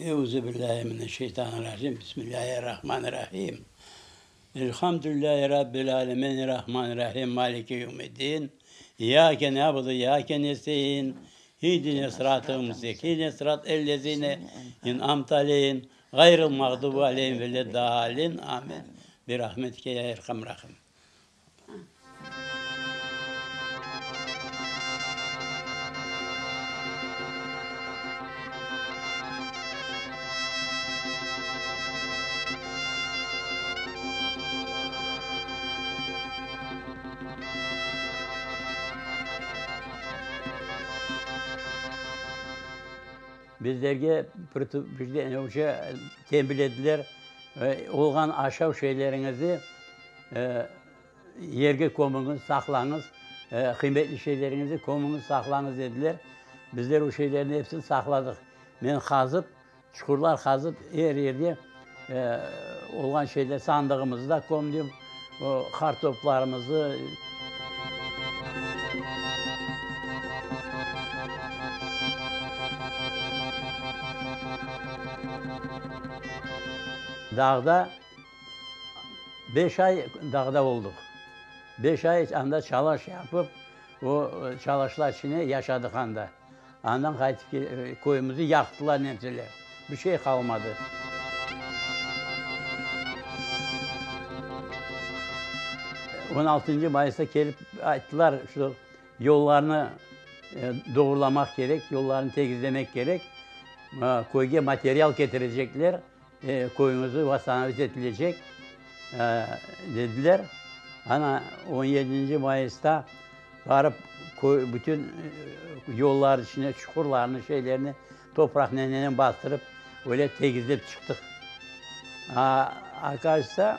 Euzu billahi mineşşeytanirracim. Bismillahirrahmanirrahim. Elhamdülillahi Rabbil alemin. Errahmanirrahim. Maliki yevmiddin. İyyâke na'budu ve iyyâke nesta'in. İhdine sıratıl müstakime sıratellezine en'amte aleyhim gayril mağdubi aleyhim veleddâlin. Amin. Bi rahmetike ya erhamir rahimin. Bizlerge tenbilediler, olğan aşav şeyleriñizi yerge kömüñiz, saqlañız, qıymetli şeyleriñizni kömüñiz, saqlañız dediler. Bizler o şeylerni episini saqladıq. Men qazıp, çuqurlar qazıp, er yerde olğan şeyler, sandığımızı da kömdim, o qartoplarımızı. Dağda beş ay dağda olduq. Beş ay anda çalaş yapıp, o çalaşlar içine yaşadıq anda. Andan qaytıp köyümizni yaqtılar nemseler. Bir şey qalmadı. On altıncı mayısta kelip ayttılar, şu yollarnı doğurlamaq kerek, yollarnı tegizlemek kerek, köyge material ketirecekler. Köyüñizi vosstanovit etilecek, dediler. Ana, on yedinci mayısta barıp, köy, bütün yollar içine çuqurlarnı, şeylerni topraqnen nenen bastırıp, öyle tegizlep çıqtıq. A, okazıvtsa,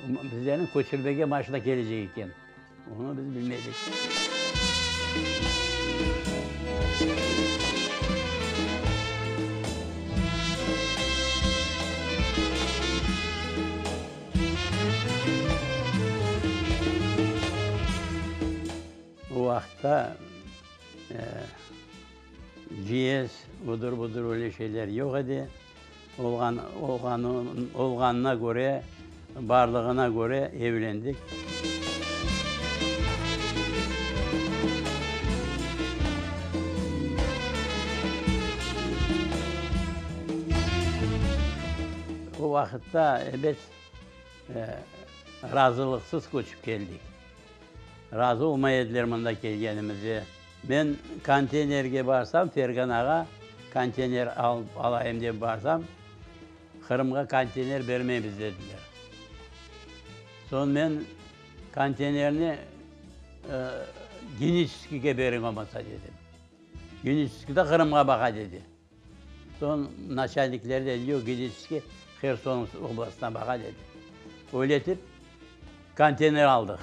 bizlerni köçürmege maşina kelecek eken. Onı biz bilmedik. O vaqıtta ciyez, odır-budır öyle şeyler yoq edi. Olğan, olğanı, olğanına köre, barlığına köre evlendik. O vaqıtta, ebet, razılıqsız köçip keldik. Razı olmay ediler mında kelgenimize. Men konteynerge barsam, Ferganağa konteyner alıp alayım dep barsam, Qırımğa konteyner bermeymiz dediler. Soñ men konteynerni Geniçeskige beriñ olmasa dedim. Geniçeski de Qırımğa baqa dedi. Soñ naçalnikler dedi, yoq, Geniçeski Herson oblastına baqa dedi. Öyle etip konteyner aldıq.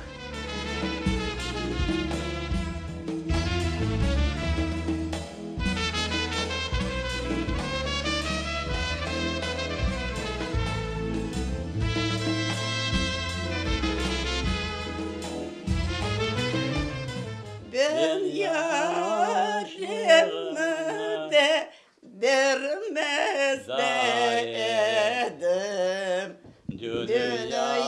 Ben yarimni de bermez edim, Dünyanıñ.